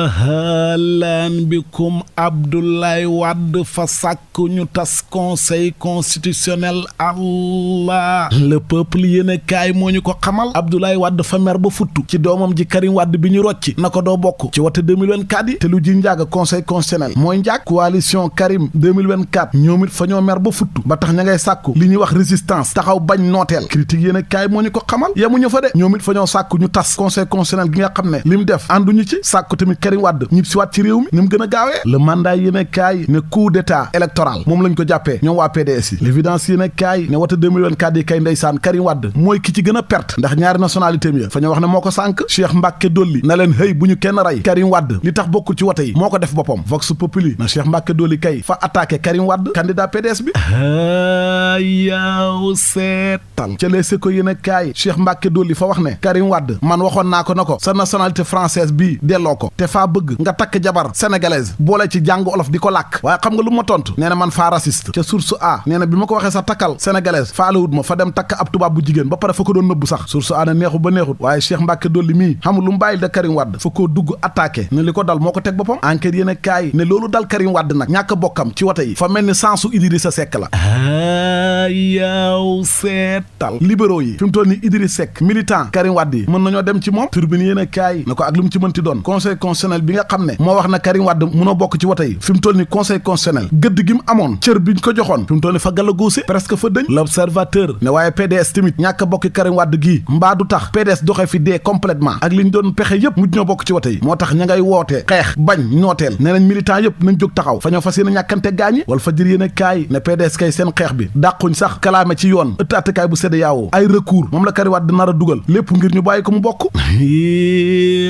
halaan bikum Abdoulaye Wade fa sàkk ñu tas conseil constitutionnel. Allah le peuple yéene kaay moo ñu ko xamal. Abdoulaye Wade fa mer ba futtu ci doomam ji Karim Wade bi ñu rocci na ko doo bokk ci wote 2024 yi te lu ji njaaga conseil constitutionnel mooy njaag coalition Karim 2024 ñoom it fa ñoo mer ba futtu ba tax ña ngay sàkku li ñuy wax résistance taxaw bañ nooteel critique yéene kaay moo ñu ko xamal yemuñu fa de ñoom it fa ñoo sàkku ñu tas conseil constitutionnel gi nga xam ne li mu def ànduñu ci sàkku tamit Karim Wade ñib si waat ci réew mi ni mu gën a gaawee le mandat yéene kaay ne coup d'état électoral moom lañ ko jàppee ñoom waa PDS yi l'évidence yéene kaay ne wote 2024 yi kay ndeysaan Karim Wade mooy ki ci gën a perte ndax ñaari nationalité mi fa ñoo wax ne moo ko sànk Cheikh Mbacke Dolli na leen hëy bu ñu kenn rey Karim Wade li tax bokkul ci wote yi moo ko def boppam Vox Populi na Cheikh Mbacke Dolli kay fa attaqué Karim Wade candidat PDS bi yaaw seetal ca leese ko yéene kaay Cheikh Mbacke Dolli fa wax ne Karim Wade man waxoon naa ko na ko sa nationalité française bii delloo ko te faa bëgg nga takk jabar sénégalaise boole ci jàng olof di ko làkk waaye xam nga lu ma tontu nee na man faa raciste ca source a nee na bi ma ko waxee sa takkal sénégalaise faalawut ma fa dem takk ab tubaab bu jigéen ba pare fa ko doon nëbbu sax source a ne neexut ba neexut waaye Cheikh Mbacke Dolli mii xamul lu mu bàyyil da Karim Wade fa koo dugg attaqué ne li ko dal moo ko teg boppam enquête yéen a kaay ne loolu dal Karim Wade nag ñàkk bokkam ci wote yi fa mel ni sansu Idrissa Seck la yaaw seetal libéraux yi fi mu toll ni Idrissa Seck militant Karim Wade yi mën nañoo dem ci moom turbine yéen a kaay na ko ak lu mu ci mënti doon conseil constitutionnel bi nga xam ne moo wax na Karim Wade munoo bokk ci wote yi fi mu toll ni conseil constitutionnel gëdd gi mu amoon cër biñ ko joxoon fi mu toll ni fa gala góose presque fa dëñ l'observateur ne waaye PDS tamit ñàkk bokki Karim Wade gii mbaa du tax PDS doxee fi dee complètement ak li ñu doon pexe yëpp mujj ñoo bokk ci wote yi moo tax ña ngay woote xeex bañ nooteel nee nañ militant yëpp nañ jóg taxaw fa ñoo fas yéene ñàkkante gaañi wala fa jër yéen a kaay ne PDS kay seen xeex bi dàquñ sax kalaame ci yoon ëtt attekaay bu CEDEAO ay recours moom la Karim Wade nar a dugal lépp ngir ñu bàyyi ko mu bokk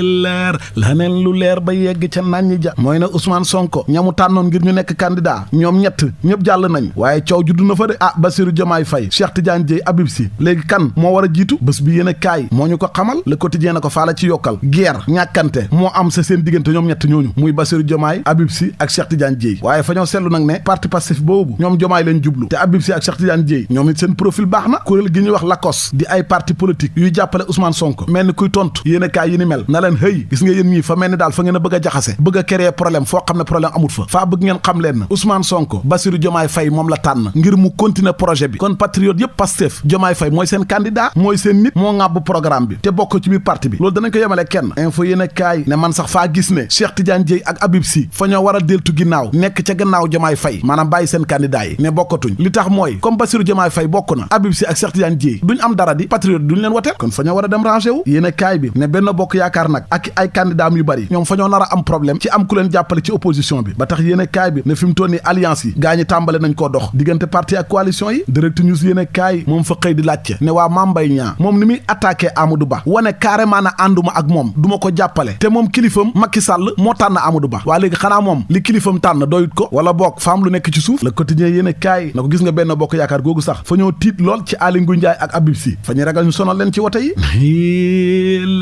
leer laneen lu leer ba yegg ca naññi ja mooy ne Ousmane Sonko ñamu tànnoon ngir ñu nekk candidat ñoom ñett ñëpp jàll nañ waaye coow juddu na fa de Bassirou Diomaye Faye Cheikh Tidiane Dièye Habib Sy léegi kan moo war a jiitu bés bi yéen a kaay moo ñu ko xamal Le Quotidien na ko faala ci yokkal guerre ñàkkante moo am sa seen diggante ñoom ñett ñooñu muy Bassirou Diomaye Habib Sy ak Cheikh Tidiane Dièye waaye fa ñoo seetlu nag ne parti Pastef boobu ñoom Diomaye leen jublu te Habib Sy ak Cheikh Tidiane Dièye ñoom it seen profil baax na kuréel gi ñuy wax LACOS di ay parti politique yuy jàppale Ousmane Sonko mel ni kuy tontu yéen a kaay yi ni mel na leen hëy gis nga yéen ñii fa mel ni daal fa ngeen a bëgg a jaxase bëgg a créer problème foo xam ne problème amut fa faa bëgg ngeen xam leen na Ousmane Sonko Bassirou Diomaye Faye moom la tànn ngir mu continuer projet bi kon patriote yëpp Pastef Diomaye Faye mooy seen candidat mooy seen nit moo ŋàbb programme bi te bokk ci biir parti bi loolu danañ ko yemale kenn info yéen a kaay ne man sax faa gis ne Cheikh Tidiane Dièye ak Habib Sy fa ñoo war a deltu ginnaaw nekk ca gannaaw Diomaye Faye maanaam bàyyi seen candidat yi ne bokkatuñ li tax mooy comme Bassirou Diomaye Faye bokk na Habib Sy ak Cheikh Tidiane Dièye duñ am dara di patriote duñ leen woteel kon fa ñoo war a dem rangé wu yéen a kaay bi ne benn bokk yaakaar nag ak ay candidat yu bari ñoom fa ñoo nar a am problème ci am ku leen jàppale ci opposition bi ba tax yéen a kaay bi ne fi mu toll ni alliance yi gaa ñi tàmbale nañ koo dox diggante parti ak coalition yi Direct News yéen a kaay moom fa xëy di laajte ne waa Mame Mbaye Niang moom ni muy attaqué Amadou Ba wane carrément na ànduma ak moom du ma ko jàppale te moom kilifam Macky Sall moo tànn Amadou Ba waa léegi xanaa moom li kilifam tànn doyut ko wala boog faam lu nekk ci suuf Le Quotidien yéen a kaay na ko gis nga benn bokk yaakaar googu sax fa ñoo tiit lool ci Aly Ngouille Ndiaye ak Habib Sy fa ñuy ragal ñu sonal leen ci wote yi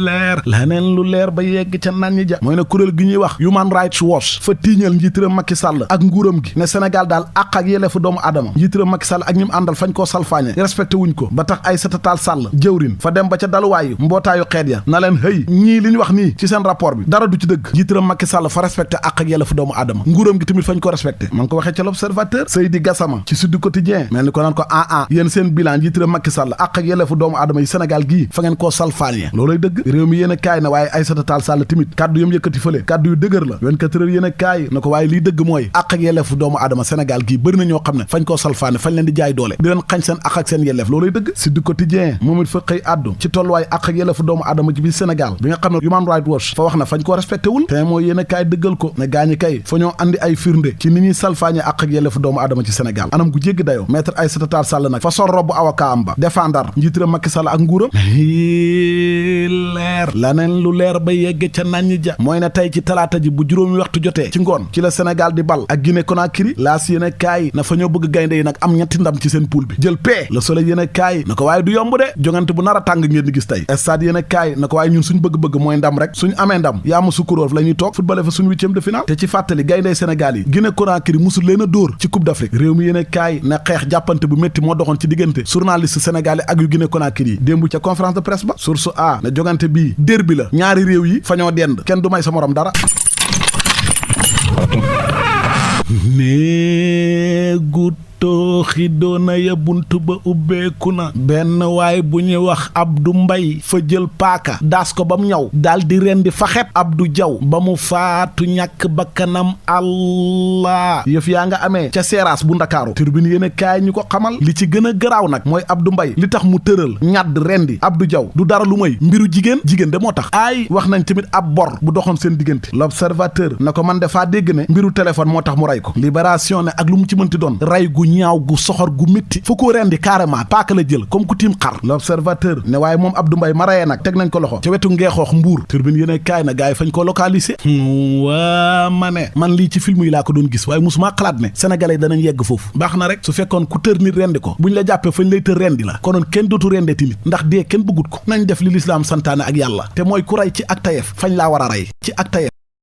leer laneen lu leer ba yegg ca nan ñi ja mooy ne kuréel gi ñuy wax Human Rights Watch fa tiiñal njiitëram Macky Sall ak nguuram gi ne Sénégal daal àq ak yelleefu doomu aadama njiitëram Macky Sall ak ñim àndal fañ koo salfaañe respecté wuñ ko ba tax Aïssata Tall Sall jëwrin fa dem ba ca daluwaayu mbootaayu xeet ya na leen hëy ñii li ñu wax nii ci seen rapport bi dara du ci dëgg njiitëram Macky Sall fa respecté àq ak yelleefu doomu aadama nguuram gi tamit fañ ko respecté ma ngi ko waxee ca l'Observateur Seydi Gassama ci Sud Quotidien mel ni ko naan ko yéen seen bilan njiitëram Macky Sall àq ak yelleefu doomu aadama yi Sénégal gii fa ngeen koo salfaañe looloy dëgg réew mi yéen a kaay na waaye Aïssata Tall Sall tamit kaddu yam yëkkati fële kaddu yu dëgër la 24 heures yéen a kaay na ko waaye liy dëgg mooy àq ak yelleefu doomu aadama Sénégal gii bëri na ñoo xam ne fañ koo salfaane fañ leen di jaay doole di leen xañ seen àq ak seen yelleef looluy dëgg Sud Quotidien moom it fa xëy àddu ci tolluwaay àq ak yelleefu doomu aadama ci biir Sénégal bi nga xam ne Human Rights Watch fa wax na fañ koo respecté wul te mooy yéen a kaay dëggal ko ne gaañi kay fa ñoo andi ay firnde ci ni ñuy salfaañe àq ak yelleefu doomu aadama ci Sénégal anam gu jéggi dayoo maître Aïssata Tall Sall nag fa sol robbu avocat am ba défendar njiitëram Macky Sall ak nguuram leer laneen lu leer ba yegg ca nañ ja mooy ne tey ci talaata ji bu juróom juróomi waxtu jotee ci ngoon ci la Sénégal di bal ak Guinée Conakry laas yéen a kaay na fa ñoo bëgg gaynde yi nag am ñetti ndam ci seen poule bi jël paie Le Soleil yéen a kaay na ko waaye du yomb de jongante bu nar a tàng ngeen di gis tey stade yéen a kaay na ko waaye ñun suñ bëgg-bëgg mooy ndam rek suñ amee ndam yaama sukkuróor la ñuy toog footballé fa suñ huitième de finale te ci fàttali gayndey Sénégal yi Guinée Conakry musul leen a dóor ci coupe d'Afrique réew mi yéen a kaay na xeex jàppante bu métti moo doxoon ci diggante journaliste sénégalais ak yu Guinée Conakry yi démb ca conférence de presse ba source a na jogante bii derby la ñaari réew yi fa ñoo dend kenn du may sa morom dara néegu tooxi doona ya bunt ba ubbeeku na benn waay bu ñuy wax Abdou Mbay fa jël paaka daas ko ba mu ñaw daal di rendi faxet Abdou Jaw ba mu faatu ñàkk bakkanam allah yëf yaa nga amee ca seeraas bu Ndakaaru Tribune yéen a kaay ñu ko xamal li ci gën a garaaw nag mooy Abdou Mbay li tax mu tëral ñàdd rendi Abdou Jaw du dara lu may mbiru jigéen de moo tax ay wax nañ tamit ab bor bu doxoon seen diggante L'Observateur na ko man defaa dégg ne mbiru téléphone moo tax mu rey ko Libération ne ak lu mu ci mënti doon rey gu ñaaw gu soxor gu métti fu ko rendi carrément paaka la jël comme ku tiim xar L'Observateur ne waaye moom Abdou Mbaye ma rayee nag teg nañ ko loxo ca wetu ngeexoox Mbuur Tribune yéen kaay na gars yi fañ ko localisé waa ma ne man lii ci film yi laa ko doon gis waaye musuma xalaat ne sénégalais danañ yegg foofu baax na rek su fekkoon ku tër nit rendi ko buñ la jàppee fañ lay tër rendi la konoon kenn dootu rendeeti nit ndax dee kenn bëggut ko nañ def li lislaam santaane ak yàlla te mooy ku rey ci ak tayef fañ laa war a rey ci ak tayef